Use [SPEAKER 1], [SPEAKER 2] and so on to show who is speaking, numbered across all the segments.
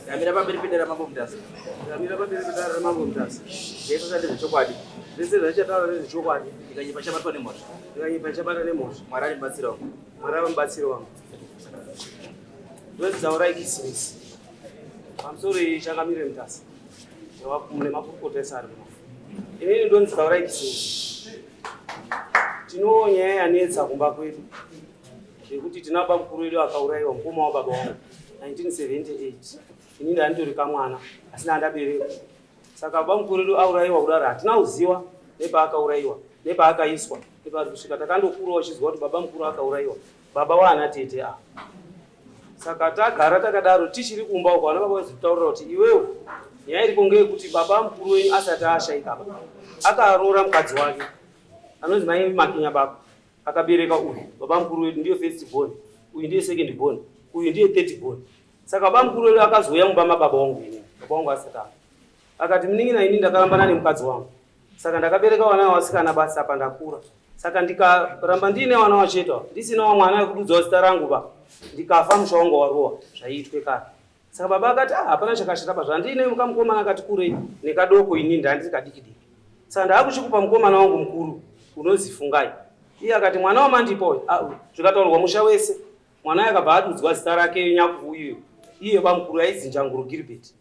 [SPEAKER 1] Ndamira pamberi pedare raMambo Mutasa.
[SPEAKER 2] Ndamira pamberi pedare raMambo Mutasa.
[SPEAKER 1] Zvese zvandezve zvechokwadi.
[SPEAKER 2] Zvese zvachataura ndezvechokwadi.
[SPEAKER 1] Ndikanyepa chabatwa nemhosva.
[SPEAKER 2] Ndikanyepa chabatwa nemhosva.
[SPEAKER 1] Mwari ari mubatsiri wangu.
[SPEAKER 2] Mwari ari mubatsiri wangu. Ndonzi Taurai Kisimisi. Pamusoro iyi changamire Mutasa. Nemakurukota ese ari kuno. Inini ndonzi Taurai Kisimisi. Tino nyaya yanetsa kumba kwedu. Yekuti tina bamukuru wedu akaurayiwa mukoma wababa wangu 1978. Ini ndanditori kamwana asi ndandaberekwa. Saka bamukuru wedu aurayiwa kudaro hatina kuziwa nepaakaurayiwa nepaakaiswa nepaari kusvika. Takandokura uchizwa kuti baba mukuru akaurayiwa baba waana tete ava. Saka tagara takadaro tichiri kumba uko vana baba vazotaurira kuti iwewe nyaya iriko ngeyekuti baba mukuru wenyu asati ashaika ba akaroora mukadzi wake anonzi mai Makinya baba akabereka uyu baba mukuru wedu ndiye first born uyu ndiye second born uyu ndiye third born saka baba mukuru wedu akazouya mumba mababa wangu ini baba wangu asati afa akati munin'ina ini ndakarambana nemukadzi wangu saka ndakabereka vana vasikana basi apa ndakura saka ndikaramba ndiine vana vacheta ndisina wamwana wekududzawo zita rangu ba ndikafa musha wangu warowa zvaiitwe kare saka baba akati ah, hapana chakashata pa zvandiine mukamukomana akati kurei nekadoko ini ndandiri kadiki diki saka ndaakuchikupa mukomana wangu mukuru unonzi Fungai iye akati mwana wamandipa uyu ah, zvikataurwa musha wese mwana akabva adudzwa zita rake nyakuuyu iye bamukuru aizi Njanguro Gilbert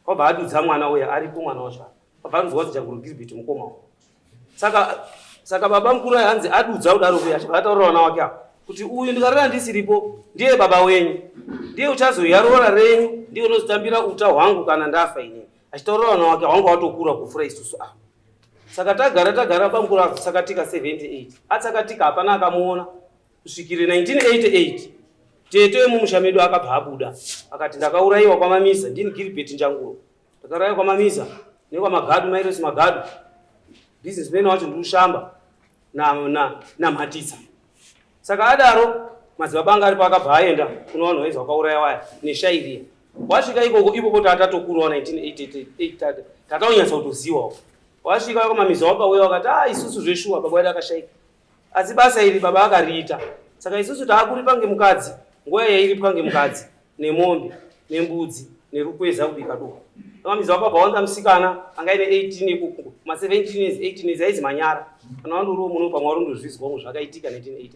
[SPEAKER 2] kwabva adudza mwana uya aripo mwana wacho kwabva adudzwa kuti Njanguro Gilbert mukoma wangu saka saka baba mukuru hanzi adudza kudaro kuya achibva ataurira vana wake ava kuti uyu ndikarara ndisiripo ndiye baba wenyu ndiye uchazoya roora renyu ndiye unozotambira uta hwangu kana ndafa inini achitaurira vana wake hwangu watokura kufura isusu ava saka tagara tagara bamukuru atsakatika 78 atsakatika hapana akamuona kusvikire 1988 tete wemumusha medu akabva abuda akati ndakaurayiwa kwamamisa ndini Gilbert Njanguro ndakaurayiwa kwamamisa nekwamagadu mairosi magadu businessman wacho ndiushamba namhatitsa na, na saka adaro madzibaba anga aripo akabva aenda kuna vanhu vaizi vakauraya waya neshairia wasvika ikoko ikoko tatatokurawo 1988 tataonyatsa kutoziwawo wasvika kwamamiza wakauya wakati a ah, isusu zveshuwa baba wedu akashaika asi basa iri baba akariita saka isusu taakuripa ngemukadzi nguva yairipwa ngemukadzi nemombe nembudzi nerukweza kubika duka amamizi wababa wanza musikana anga aine 18 ikuku ma 17 years 18 years aizi manyara kana wandoriwo muno pamwe warundozvizwa ngo zvakaitika 1988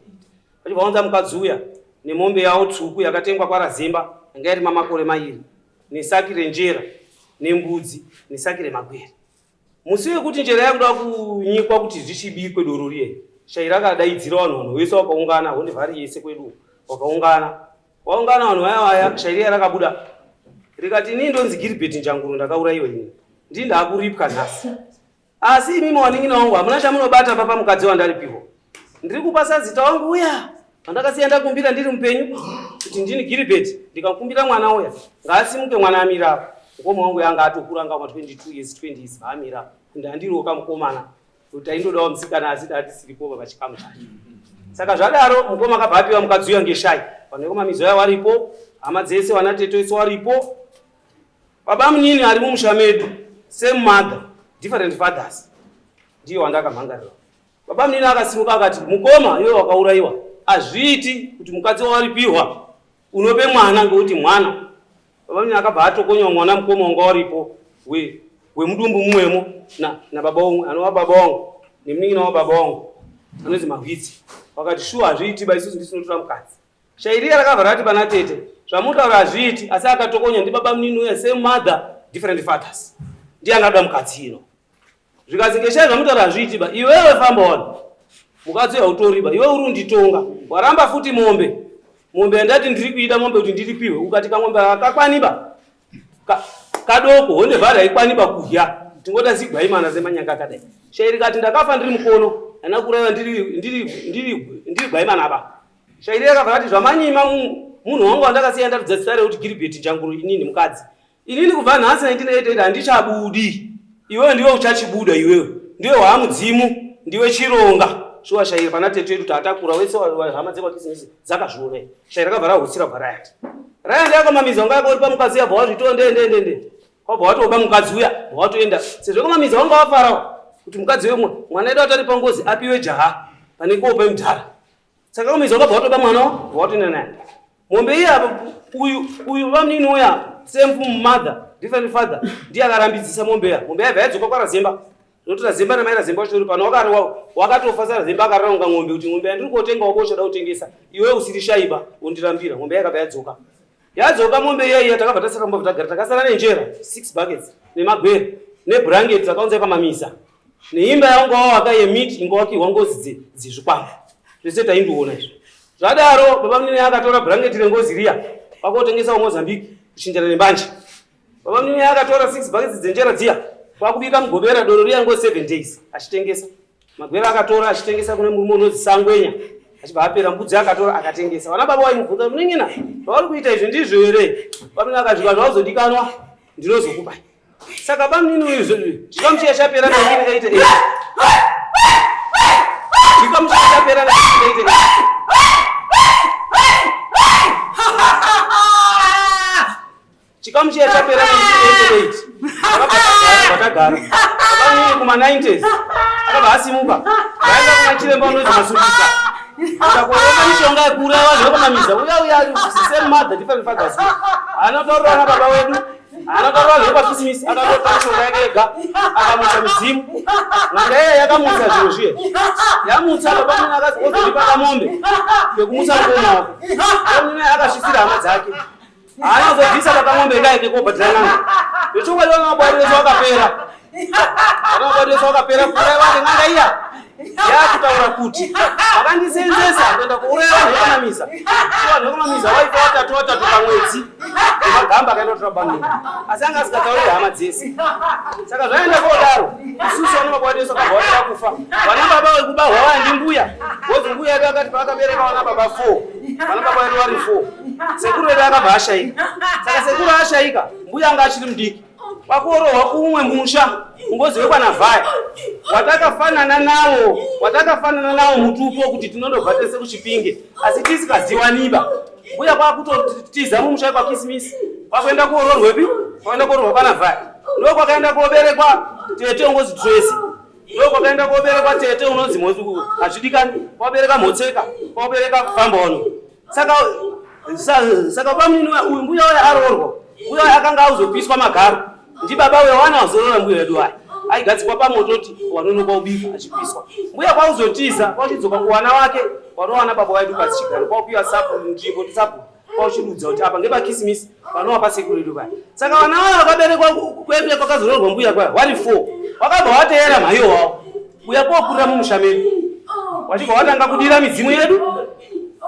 [SPEAKER 2] vachibva wanza mukadzi uya nemombe yawo tsvuku yakatengwa kwarazimba yanga iri mamakore mairi nesaki renjera nembudzi nesaki remagwere Musi wekuti njera yakuda kunyikwa kuti zvichibikwe doro riye, Shaira akadaidzira vanhu vanhu vese vakaungana, honde vhari yese kwedu wakaungana. Waungana vanhu vaya vaya, Shaira rakabuda rikati ini ndonzi Gilbert Njanguro ndakaurayiwa ini. Ndini ndakuripwa nhasi. Asi imimi wanin'ina wangu hamuna chamunobata papa mukadzi wandaripiwa. Ndiri kupa sazita wangu uya pandakasiya ndakumbira ndiri mupenyu kuti ndini Gilbert ndikakumbira mwana uya ngaasimuke mwana amira apa mukoma wangu yanga atokura anga ma 22 years 20 years vaamira kuti andiroka mukomana kuti aindodawo musikana asi tatisiripo pachikamu chacho saka zvadaro mukoma akabva apiwa mukadzi uya ngeshai vanhu vekumamizo ya waripo hama dzese vana tete wese waripo baba munini ari mumusha medu same mother different fathers ndiye wandakamhangarira Baba munini akasimuka akati, mukoma iwe wakaurayiwa, hazviiti kuti mukadzi wawaripihwa unope mwana ngekuti mwana. Baba munini akabva atokonya mwana mukoma wanga waripo we wemudumbu mumwemo na, na baba umwe anova baba wangu nemunin'ina wababa wangu anonzi Mahwitsi. Vakati shuwa hazviiti ba isusu ndisinotora mukadzi. Shairia rakabva rati pana tete, zvamutaura hazviiti asi akatokonya ndibaba munini uya same mother different fathers. Ndiye angada mukadzi ino. Zvikanzi Keshai zvamutaura hazviiti ba iwewe famba wani mukadzi uyu hautoriba iwe uri unditonga waramba futi mombe mombe yandati ndiri kuida mombe kuti ndiripiwe ukati kamombe akakwaniba ka, kadoko honde vhari haikwaniba kudya tingoda zigwaimana semanyanga akadai shai rikati ndakafa ndiri mukono handina kureva ndiri ndiri ndiri ndiri gwaimana ba shairi yakabva rati zvamanyima munhu wangu wandakasiya ndatudza zita rekuti Gilbert Njanguro inini mukadzi Inini kubva nhasi 1988 handichabudi. Iwewe ndiwe uchachibuda iwewe. Ndiwe waamudzimu, ndiwe chironga. Shuwa shairi pana tete wedu tatakura wese hama dzekwakisimisi dzakazviona. Shairi rakabva rahutsira bva rayati. Rayati yakamamidza wanga yakori pamukadzi yabva wazvitoa nde nde nde nde. Kwabva watoba mukadzi uya, watoenda. Sezvo kamamidza wanga wafarawo kuti mukadzi wemwe mwana wedu atari pangozi apiwe jaha pane kopa mudhara. Saka kamamidza wakabva watoba mwana watoenda naye. Mombe iya uyu uyu vamunini uya same mother different father ndiye akarambidzisa mombe iya. Mombe yabva yadzoka kwaRazemba. Zvinoti Razemba namai Razemba wacho uri pano wakari wakatofa saRazemba akaranga ng'ombe kuti ng'ombe yandiri kotenga wako uchada kutengesa iwe usiri shaiba wondirambira. Ng'ombe yakabva yadzoka. Yadzoka mombe iya iya takabva tasara kumba tagara takasara nenjera 6 buckets nemagwere neblanket takaunza kwamamisa neimba yangu wawaka yemiti ingowakirwa ngozi dzezvikwambo zvese taindiona izvo zvadaro baba munini akatora blanket rengozi riya kwakotengesa kumozambique kuchinjana nembanje baba munini akatora 6 buckets dzenjera dziya kwakubika mugobera doro riya ngo 7 days achitengesa Magwera akatora achitengesa kune murume unonzi Sangwenya achibva apera mbudzi akatora akatengesa. Vana baba vaimubvunza munin'ina zvauri kuita izvi ndizvo here? Bamunini akati zvazodikanwa ndinozokupai. Saka bamunini uyu chikamu chiya chapera 1988. Chikamu chiya chapera 1988. Chikamu chiya chapera 1988. Vakagara. Vamwe kuma 90s. Akabva asimuka. Vaenda kuna chiremba unonzi Masukisa. Akakuona mishonga yekuuraya vanhu vekumamisa. Uya uya same mother different fathers. Anotaurira na baba wedu. Anotaurira vanhu vekwaKisimisi. Akatotora mishonga yake ega. Akamutsa midzimu. N'anga iya yakamutsa zviro zviye. Yamutsa baba munhu akazi ozondipa kamombe. Kekumutsa mukoma wako. Baba akasvisira hama dzake. Haana kuzobvisa pakamombe kaye kekobhadhira n'anga. Zvechokwadi vanga vabwari vese wakapera. Vanga vabwari vese wakapera kuuraya vanhu n'anga iya. Yakutaura kuti vakandisenzesa kuenda kuuraya vanhu vekamamisa. Vanhu vekamamisa waifa watatu watatu pamwedzi. Magamba akaenda kutora bamnini. Asi anga asikatauriri hama dzese. Saka zvaenda kodaro. Isusu vana baba wedu vakabva vatanga kufa. Vana baba vekubahwa vaya ndimbuya. Ngozi mbuya yedu akati paakabereka vana baba 4. Vana baba vedu vari 4. Sekuru vedu akabva ashaika. Saka sekuru ashaika, mbuya anga achiri mudiki. Kwakuorohwa kumwe musha ungozi wekwanavhaya watakafanana nawo watakafanana nawo mutupo kuti tinondobva tese kuchipinge asi tisikaziwaniba mbuya kwakutotiza mumusha wekwakisimisi kwakuenda kuororwepi kwakuenda kuororwa kwanavhaya ndo kwakaenda koberekwa tete ungozi tracy ndo kwakaenda koberekwa tete unonzi hazvidikani kwabereka mhotseka kwabereka fambono Saka saka bamunini uyu mbuya uya aroorwa mbuya uya akanga auzopiswa magaro ndibaba uya wana wazorora mbuya wedu aya aigadzikwa pamoto kuti wanonoka ubika achipiswa mbuya kwauzotiza kwauchidzoka kuwana wake wanowana baba wedu pasi chigaro kwaupiwa sapu nzvimbo tisapu kwauchidudza kuti apa ngepakisimisi panowa pasekuru wedu paya saka vana vaya vakaberekwa kwedu kwakazororwa mbuya kwaya wari four wakabva wateera mhaiyo wavo mbuya kokurira mumusha medu wachibva watanga kudira midzimu yedu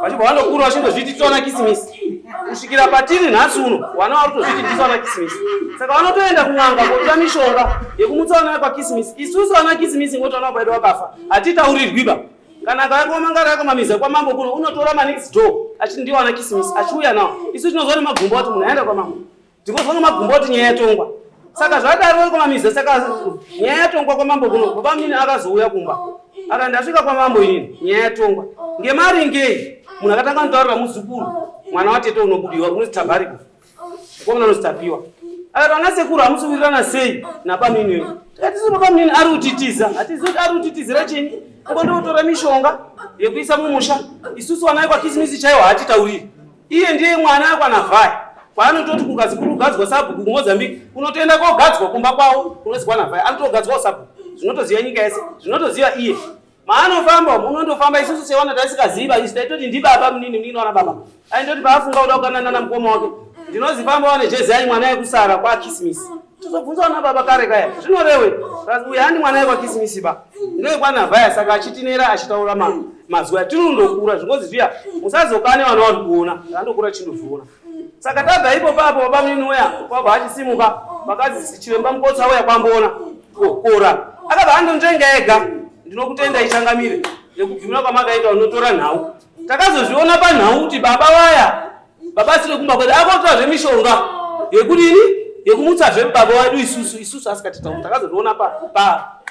[SPEAKER 2] vachibva vandokura vachindozviti tisaona kisimisi kusvikira patiri nhasi uno vana vari kutozviti tisaona kisimisi saka vanotoenda kun'anga kotora mishonga yekumutsa vana vekwakisimisi isusu vana kisimisi ngoti vana vabaida vakafa hatitaurirwiba kana akauya komangara akamamiza kwamambo kuno unotora manext door achiti ndiwo ana kisimisi achiuya nawo isu tinozwa nemagumbo ati munhu aenda kwamambo Ndinozwa nemagumbo kuti nyaya yatongwa. Saka zvadaro kwamamiza saka nyaya yatongwa kwamambo kuno. Baba mini akazouya kumba. Aka ndasvika kwamambo inini nyaya yatongwa. Ngemari ngei munhu akatanga kutaurira muzukuru mwana watete unobudiwa unonzi Tabariko. Mukomana unonzi Tapiwa. Akati ana sekuru hamusi kuwirirana sei nabamini wedu. Tikati isu baba munini ari kutitiza. Hatizivi kuti ari kutitizira chini. Kundotora mishonga yekuisa mumusha. Isusu vana vekwaKisimisi chaiwo haatitauriri. Iye ndiye mwana akwanavhaya kwaanototi kukazi kuri kugadzwa sabhuku kuMozambique unotoenda kogadzwa kumba kwavo kunozi kwanavhaya anotogadzwawo sabhuku zvinotoziva nyika yese zvinotoziva iye maanofamba umu unondofamba isusu sewana taisikaziva isu taitoti ndibaba munini munini wana baba aindoti paafunga kuda kukanana namukoma wake ndinozifamba wane jezi ai mwana yekusara kwakismisi tozobvunza wana baba kare kaya zvinorewe uyu handi mwana yekwakisimisi ba ndeyekwanavhaya saka achitinera achitaura mazwi atinondokura zvingozi zviya musazokane vana vari kuona andokura chindozviona saka tabva ipo papo baba munini uya kwabva achisimuka vakazi chiremba mukotsi auya kwamboona kora akabva andonzvenga ega ndinokutenda ichangamire nekubvumira kwamakaita unotora nhau takazozviona panhau kuti baba vaya baba asiri kumba kwedu akotora zvemishonga yekudini yekumutsa zvebaba wedu isusu isusu asikatitauri takazozviona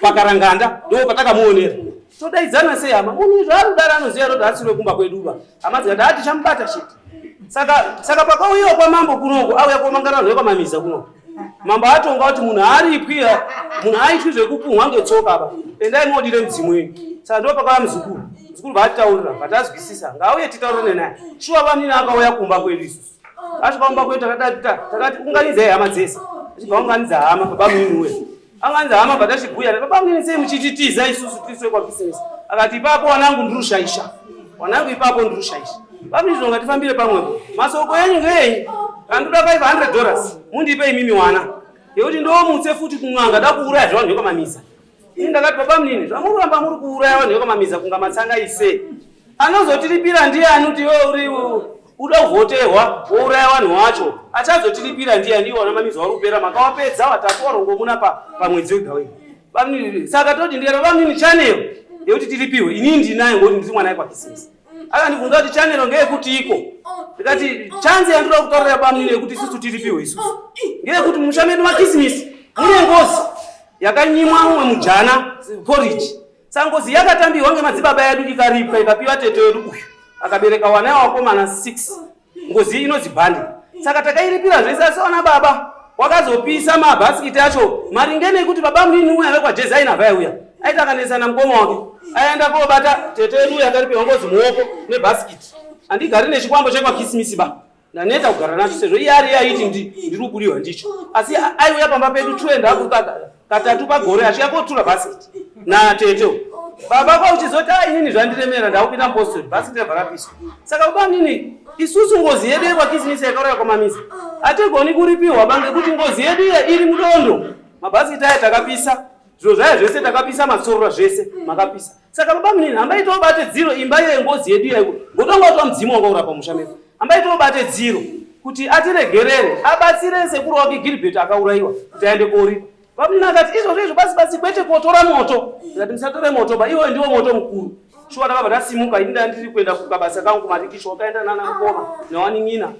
[SPEAKER 2] pakaranganda ndo patakamuonera todaidzana sei hama munhu zvaari kudaro anoziva toti asiri wekumba kwedu ba hama dzikati haa tichamubata chete saka saka pakauyiwa kwamambo kunoko auya komangara vanhu vekwamamiza kunoko mambo atonga kuti munhu aripwi munhu aitwi zvekupuhwa ngetsoka apa endai modire mudzimu wenyu saka ndo pakauya muzukuru. Muzukuru vatitaurira, vatazwisisa. Ngauye titaurane naye. Shuwa bamnini akauya kumba kwedu isusu. Asvika kumba kwedu takati takati unganidzai hama dzese. Achibva unganidza hama baba munini uya. Anganidza hama vatachibhuya baba munini sei muchititiza isusu tisu kwa Christmas. Akati ipapo wanangu ndirushaisha. Wanangu ipapo ndirushaisha. Baba munini ngatifambire pamwepo. Masoko enyu ngeenyu. Kandoda $500. Mundipe imimi wana. Yekuti ndomutse futi kun'anga dakuuraya zvavanhu vekwamamisa. Ini ndakati baba munini zvamuri kuramba muri kuuraya vanhu vekwamamisa kunga matsanga ise. Anozotiripira ndiani kuti iwe uri uda kuvhoterwa wouraya vanhu wacho achazotiripira ndiani iwo vanamamisa vari kupera makawapedza watatu warongomuna pamwedzi wega wega. Bamunini saka toti ndikati baba munini channel yekuti tiripiwe inini ndinayo ngokuti ndiri mwana wekwaKisimisi. Akandibvunza kuti channel ngeyekuti iko. Ndikati chance yandinoda kutaurira bamunini yekuti isusu tiripiwe isusu. Ngeyekuti musha medu maKisimisi mune ngozi yakanyimwa mumwe mujana porridge. Sangozi yakatambiwa ngemadzibaba edu ikaripwa ikapiwa tete wedu uyu akabereka wana wakomana 6. Ngozi inonzi bhandi. Saka takairipira zvese asi wana baba wakazopisa mabhasikiti acho maringe nekuti baba munini uya vekwaJeza inabva yauya aita akanesana mukoma wake aenda kobata tete wedu uya akaripiwa ngozi muoko nebhasikiti. Handigari nechikwambo chekwaKisimisi ba. Ndaneta kugara nacho sezvo iye ari aiti ndiri kubudiwa ndicho asi aiuya pamba pedu tuenda katatu pagore achiya kotura bhasikiti natete baba kwa uchizoti a inini zvandiremera ndakupinda mupostori bhasikiti rabva rapiswa saka baba nini isusu ngozi yedu yekwakisimisi yakauraya kwamamisa hatigoni kuripiwa ba ngekuti ngozi yedu iya iri mudondo mabhasikiti aya takapisa zviro zvaya zvese takapisa matsorora zvese makapisa Saka baba munini hambai tobate dziro imba iyo yengozi yedu iyo ngotonga watwa mudzimu wanga urapa musha medu. Hambai tobate dziro kuti atiregerere abatsire sekuru wake Gilbert akaurayiwa kuti aende koripa. Baba munini akati izvozvo izvo basi basi kwete kotora moto. Ndikati musatore moto ba iwo ndiwo moto mukuru. Shuwa takabva tasimuka ini ndandiri kuenda kukabasa kangu kumarikisho wakaenda nana mukoma newanin'ina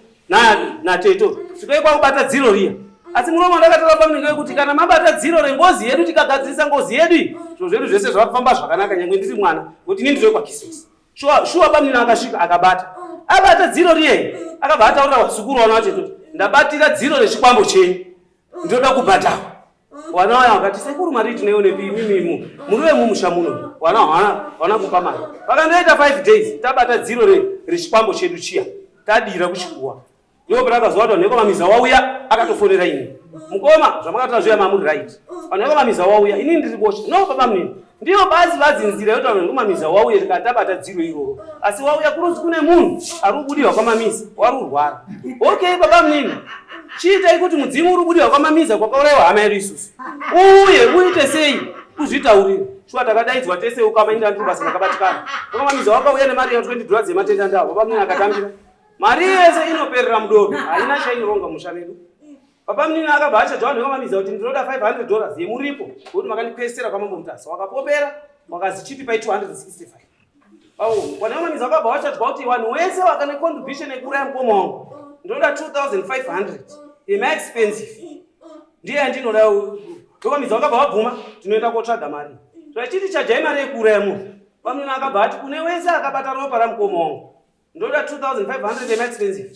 [SPEAKER 2] nateto svikai kwakubata dziro riya asi muromo wandakatora pamunenge wekuti kana mabata dziro rengozi yedu tikagadzirisa ngozi yedu iyi zviro zvedu zvese zvakufamba zvakanaka nyangwe ndiri mwana ngokuti ini ndiri kwakisisi shuwa shuwa bamnini akasvika akabata abata dziro riye akabva ataurira vazukuru wana vateto ndabatira dziro rechikwambo chenyu ndinoda kubhadharwa wana waya wakati sekuru mari tinoionepi imimimu muri vemumusha muno wana hwana wana kupa mari vakandoita 5 days tabata dziro rechikwambo chedu chiya tadira kuchikuwa ndipo patakazwa kuti vanhu vekwamamiza wauya akatofonera ini mukoma zvamakataura zviya mamuri right vanhu vekwamamiza wauya inini ndiri bosha no baba munini ndiyo basi badzi nzira yekuti vanhu vekwamamiza wauye tikati tabata dziro iroro asi wauya kurozi kune munhu ari kubudirwa kwamamiza wari kurwara okay baba munini chiitai kuti mudzimu uri kubudirwa kwamamiza kwakaurayiwa hama yedu isusu uye uite sei kuzvitaurira shuwa takadaidzwa tese ukama inda ndiri basa ndakabatikana kwamamiza wakauya nemari ya 20 dollars yematenda ndawo baba munini akatambira mari yese inoperera mudoro haina chainoronga musha medu Baba munini akabva achaja vanhu vekwamamiza kuti ndinoda 500 dollars yemuripo wekuti makandikwesera kwamambo Mutasa. Wakapopera wakazi chipipai 265. Au vanhu vekwamamiza vakabva vachajwa kuti vanhu wese vakane contribution yekuuraya mukoma wangu ndinoda 2500 yema expensive ndiye yandinoda. Vekwamamiza vakabva vabvuma tinoenda kotsvaga mari. Zvachiti chajai mari yekuuraya munhu. Bamunini akabva ati kune wese akabata ropa ramukoma wangu ndoda 2500 yema expensive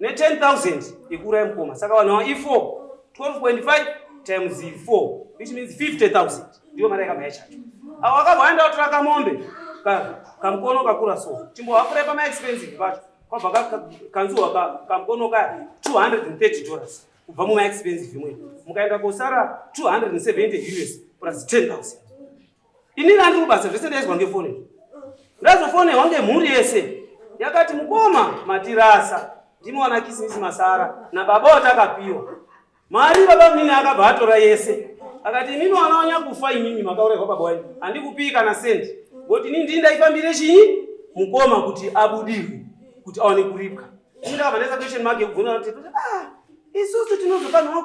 [SPEAKER 2] ne 10000 yekuuraya mukoma saka vanhu ava i4 12.5 times 4 which means 50000 ndiyo mari yakabva yachacho avo vakabva vaenda kutora kamombe kamukono kakura so chimbohafura pama expensive pacho kwabva kanzuwa kamukono kaya 230 dollars kubva muma expensive imweni mukaenda kosara 270 us plus 10000 Inini andiri kubasa zvese ndaizwa ngefoni. Ndazofonerwa ngemhuri yese yakati mukoma matirasa ndimi wana kisimisi masara nababa watakapiwa mari baba munini akabva atora yese akati imimi wana wanyakufa imimi makaurairwa baba wenyu handikupii kana sendi ngokuti inini ndini ndaifambire chinyi mukoma kuti abudirwe kuti awane kuripwa ini ndakabva ndaisa question mark yekubvunza kuti ah Isusu tinozofanirwa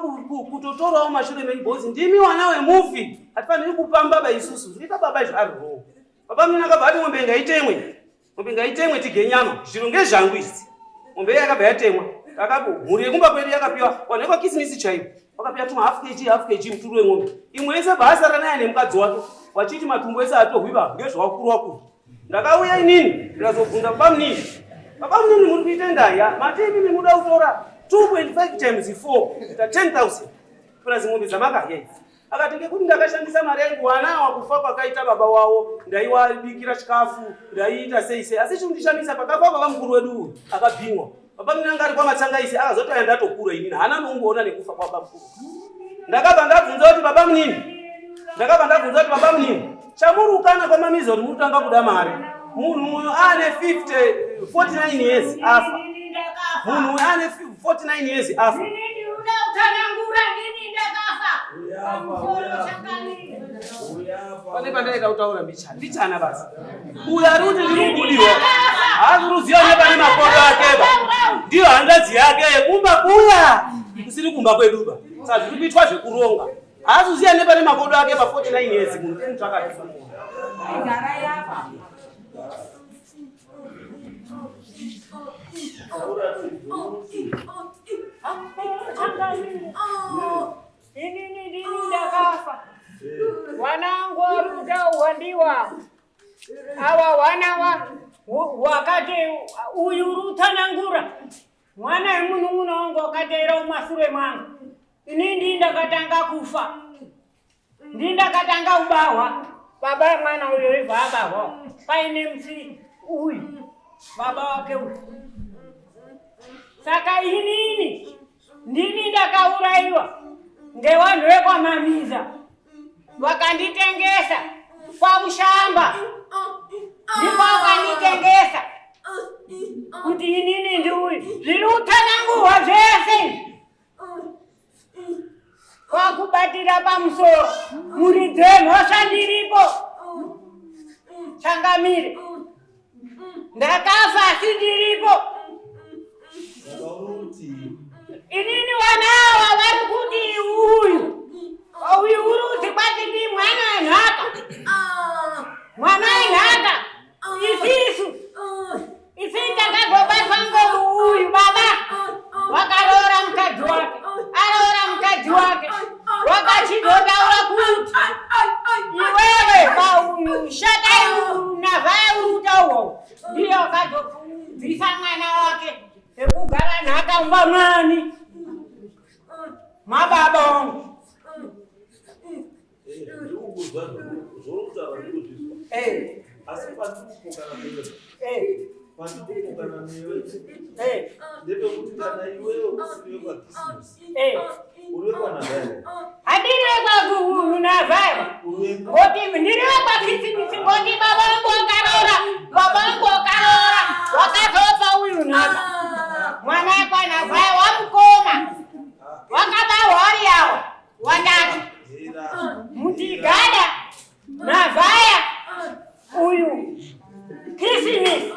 [SPEAKER 2] kutotorawo mashure menyu because ndimi wana wemufi, hatifaniri kupamba ba isusu. Zvinoita baba izvo ari wrong. Baba mnini akabva ati mombe ngaitemwe, mombe ngaitemwe tige nyama, zviro ngezvangu idzi. Mombe iya yakabva yatemwa, takapo mhuri yekumba kwedu yakapiwa vanhu vekwakisimisi chaivo vakapiwa tuma half kg half kg muturu wemombe imwe yese bva asara naye nemukadzi wake wachiti matumbu ese atohwiba ngezvawakuru wakuru. Ndakauya inini ndikazobvunza baba munini, baba munini muri kuita ndaya mati imimi muda kutora 2.5 times 4 kuita 10,000 plus mombe dzamakahya idzi. Akati ngekuti ndakashandisa mari yangu wana awa kufa kwakaita baba wavo ndaiwabikira chikafu ndaiita sei sei asi chikundishamisa pakafa baba mukuru wedu uyu akabhinywa baba mini anga ari kwamatsangaisi akazoti aya ndatokura inini haana noumboona nekufa kwababa mukuru. Ndakabva ndabvunza kuti baba munini ndakabva ndabvunza kuti baba munini chamurukana kwamamiza kuti murikutanga kuda mari munhu uyu ane 50 49 years afa munhu uyu ane 49 years afa pane pandaida kutaura mbichana mbichana basi uyu ari kuti ndiri kubudirwa haasi ruziva nepane makodo akeba ndiyo hanzvadzi yake yekumba kuya kusiri kumba kweduba saka zviri kuitwa zvekuronga haasi kuziva nepane makodo ake pa 49 years munhu tenotsvaka
[SPEAKER 3] Inini ndini ndakafa. Wanangu warutaurwa ndiwa. Awa wana wa wakati uyu rutsanangura. Mwana wemunun'una wangu wakateera mumasure mwangu. Ini ndini ndakatanga kufa. Ndini ndakatanga kubahwa. Baba mwana uyo ibva abahwa. Paine musi uyu. Baba wake uyu. Saka inini ndini ndakaurayiwa ngevanhu vekwaMamiza vakanditengesa kwaMushamba ndipo vakanditengesa kuti inini ndiuyu zviri kutsanangurwa zvese izvi kwakubatira pamusoro muridzi wemhosva ndiripo changamire ndakafa asi ndiripo inini wanawa vari kuti uyu uyu urudzi kwati ndi mwana wenhaka mwana wenhaka isisu isi takagobatwa ngouyu baba wakaroora mukadzi wake aroora mukadzi wake wakachizotaura kuti iwewe pauyu shatai navhaya uruta uwo ndiye wakazobvisa mwana wake ekugara nhaka mumba mwani mababa wangu.
[SPEAKER 4] Asi pandikupokana newe, pandikupokana newe ndepekuti kana iwewe usiri wekwaKisimusi, uri wekwanavhaya.
[SPEAKER 3] Handiri wekwakunavhaya, ngoti ndiri wekwaKisimusi, ngoti baba vangu wakaroora, baba vangu wakaroora, wakazopa uyu nhaka mwana wekwanavhaya wamukoma wakabarwa vari avo watatu Mutigada Navhaya uyu Kisimisi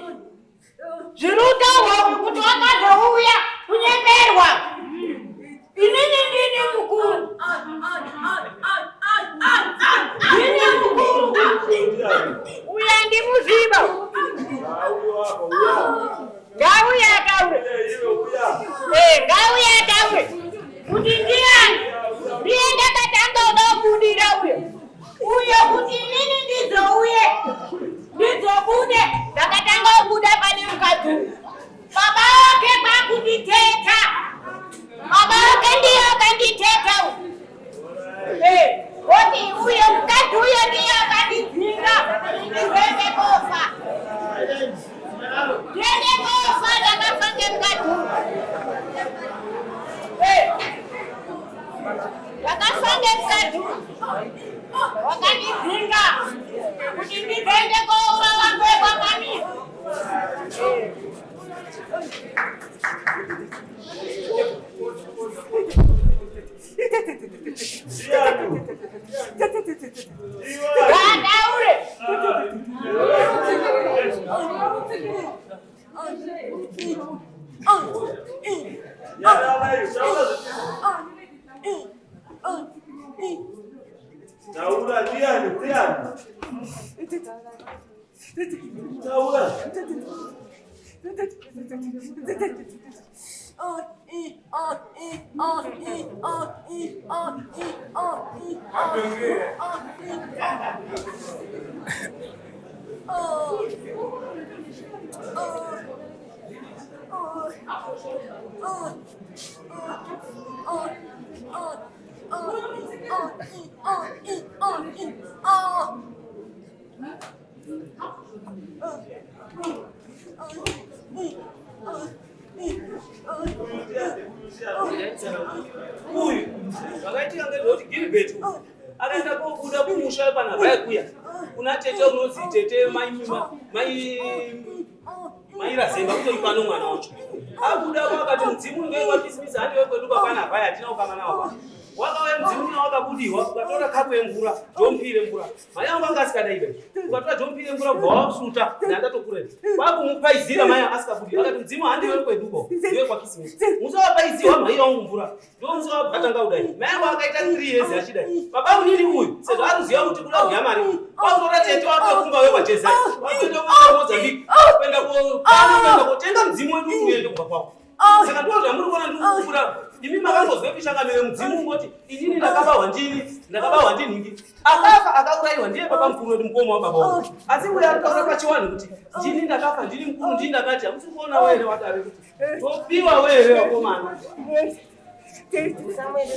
[SPEAKER 3] zviri kutaurwa kuti wakazouya kunyemerwa inini ndini mukuru ndini mukuru uya ndimuziva ngauye ataure ngauye ataure kuti ndiyani ndiye ndakatanga uda kubudira uyo uyo kuti inini ndizouye ndizobude ndakatanga kubuda pane mukadzi uyu baba wake kwakunditeta baba wake ndiye akanditeta uyu oti uyo mukadzi uyo ndiye akandidzinga ndizoende kofa ndiende kofa ndakafa ngemukadzi uyu ndakafa ngemukadzi uyu wakandidzinga kuti ndizoende kourawa kwekwamamisa. Ngataure.
[SPEAKER 4] Taura ndiani ndiani? Taura.
[SPEAKER 2] Uyu zvakaitika ngezvekuti Gilbert uyu akaenda kobuda kumusha panavhaya kuya kuna tete unonzi tete mairazemba kutori pano mwana wacho abuda akati mudzimu unge wakisimisi handiwe kwedu papanavhaya hatina ukama nawo pa wakauya mudzimu una wakabudiwa ukatora kapu yemvura jompire mvura mai angu anga asikadaibe ukatora jompire mvura kubva wasuta ndandatokura kwakumupaizira mai asikabudi akati mudzimu handiwe kweduko ndiwe kwakisimisi musi wapaiziwa mai wangu mvura ndomusi wabvatanga kudai mai angu akaita 3 years achidai baba munini uyu sezvo aruziva kuti kuda kudya mari kwakutora tete wake kumba wekwajezai wakuenda kumozambique kuenda kuenda kotenga mudzimu wedu kuti uende kumba kwako. Saka ndo zvamuri kuona ndiri kukura imi makangozwe pishangamire mudzimu ungoti inini ndakabahwa ndini ndakabahwa ndinhingi akafa akaurayiwa ndiye baba mukuru wedu mukoma wababa wangu asi uyo ari kutaura pachiwanhu kuti ndini ndakafa ndini mukuru ndini ndakati hamusi kuona were wadare kuti topiwa were wakomana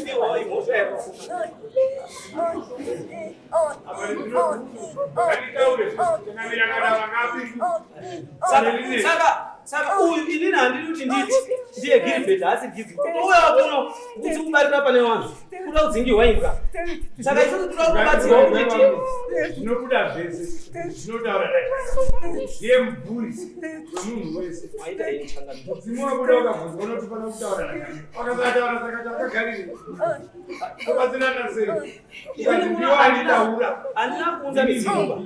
[SPEAKER 2] piwawo imhosva here saka uyu inini handidi kuti nditi ndiye Gilbert haasi Gilbert touya kuno kuti kubarira pane vanhu kuda kudzingirwa imbwa saka isusu toda kubatsirwa kuti
[SPEAKER 5] Zvinobuda zvese zvinotaura ndiye mubvuri wemunhu wese.
[SPEAKER 2] Maita henyu changamire.
[SPEAKER 5] Mudzimu wabuda ukabvunzwa unoti fana kutaura nakani akasataura saka takagarire tobatsirana sei ukati ndiwo anditaura.
[SPEAKER 2] Handina kuunza midzimu ba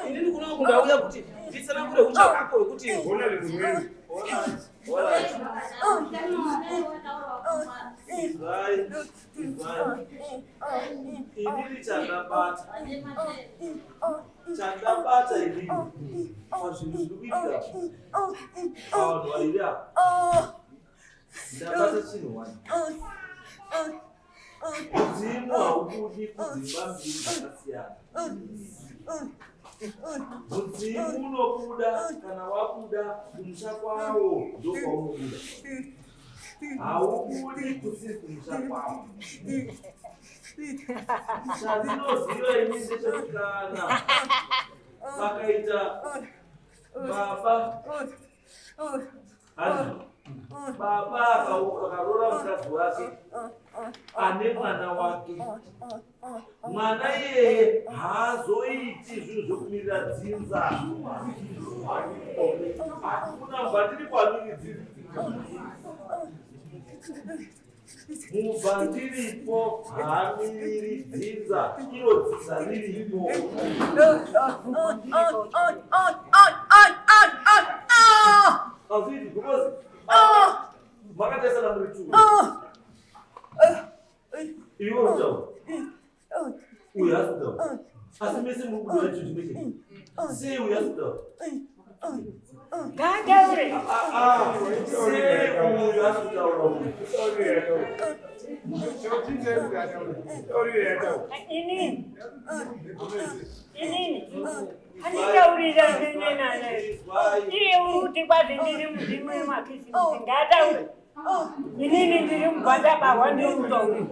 [SPEAKER 2] inini kuno kundauya kuti nditsanangure uchapupu hwekuti
[SPEAKER 5] Gona rimweni.
[SPEAKER 4] Izwai, izwai. Inini chandabata chandabata inini pazvinhu zviri kuitika pavanhu vaviri ava ndabata chinhu one. Mudzimu haubudi kudzimba mbiri dzakasiyana. Mudzimu unobuda kana wabuda kumusha kwawo ndokwaunobuda. Haubudi kusiri kumusha kwawo. Chandinoziva ini ndechekuti kana pakaita baba hanzi baba akaroora mukadzi wake ane mwana wake mwana iyeye haazoiti zvinhu zvekumirira dzinza. Hakuna mubva ndiripo amiri dzinza mubva ndiripo haamiriri dzinza iro dzinza riripo. Hazviiti because makatarisana muri two. Iwe uri kutaura uyu haasi kutaura asi mese muri kubuda chinhu chimwe chete sei uyu haasi kutaura?
[SPEAKER 3] Ngataure.
[SPEAKER 4] Sei uyu haasi kutaura uyu?
[SPEAKER 3] Inini handitaurira nenana iye uri kuti kwazi ndiri mudzimu wemakisimusi ngataure. Inini ndiri mugwandabahwa ndiri kutaurira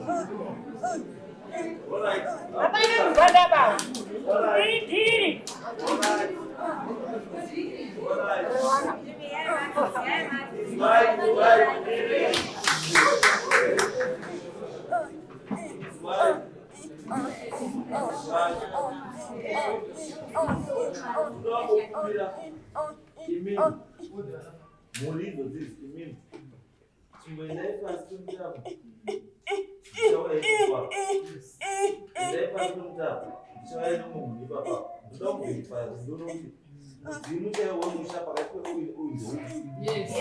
[SPEAKER 3] hapana mugwandabahwa iri dhiri.
[SPEAKER 4] Izwai, izwai, izwai. Ndoda kukumbira imimi mhuri idzodzi imimi chimboendai pasi pemutambo ndichauya ipapa endai pasi pemutambo ndichauya nemunhu ipapa ndoda kuverifya kuti ndoona kuti mudzimu chaiwo wemusha pakati peuyu neuyu ndoupi.